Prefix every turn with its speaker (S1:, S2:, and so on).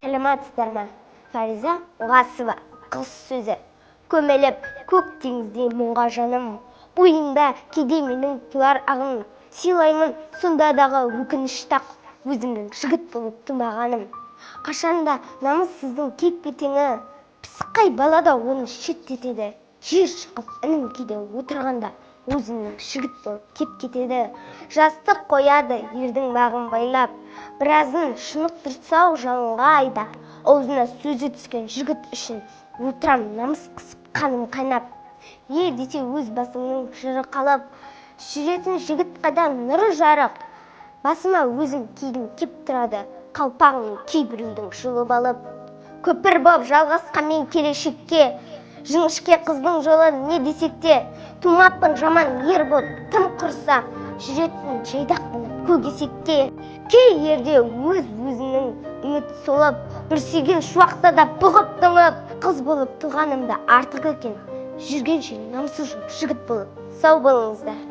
S1: Саламатсыздар ма? Фариза Оңғасова, «Қыз сөзі». Көміліп көк теңіздей мұңға жаным, бойыңда кейде менің тұлар ағын. Сыйлаймын сонда дағы өкінішті-ақ өзімнің жігіт болып тумағаным. Қашанда намыссыздың кек-бетеңі, пысықай бала да оны шеттетеді. Жер шұқып інім кейде отырғанда, өзімнің жігіт болып кеп кетеді. Жастық қояды ердің бағын байлап, біразын шынықтырса-ау жалынға айда. Аузына сөзі түскен жігіт үшін отырам намыс қысып, қаным қайнап. Ер десе өз басыңның жыры қалып, жүретін жігіт қайда нұры жарық? Басыма өзім кигім кеп тұрады қалпағын кейбіреудің жұлып алып. Көпір боп жалғасқанмен келешекке жіңішке қыздың жолы, не десек те, тумаппын жаман ер боп, тым құрса жүретін жайдақ мініп көк есекке. Кей ерде өз өзінің үміт солып, бір сүйген шуақта да бұғып тоңып, қыз болып туғаным да артық екен, жүргенше намысы жоқ жігіт болып. Сау болыңыздар.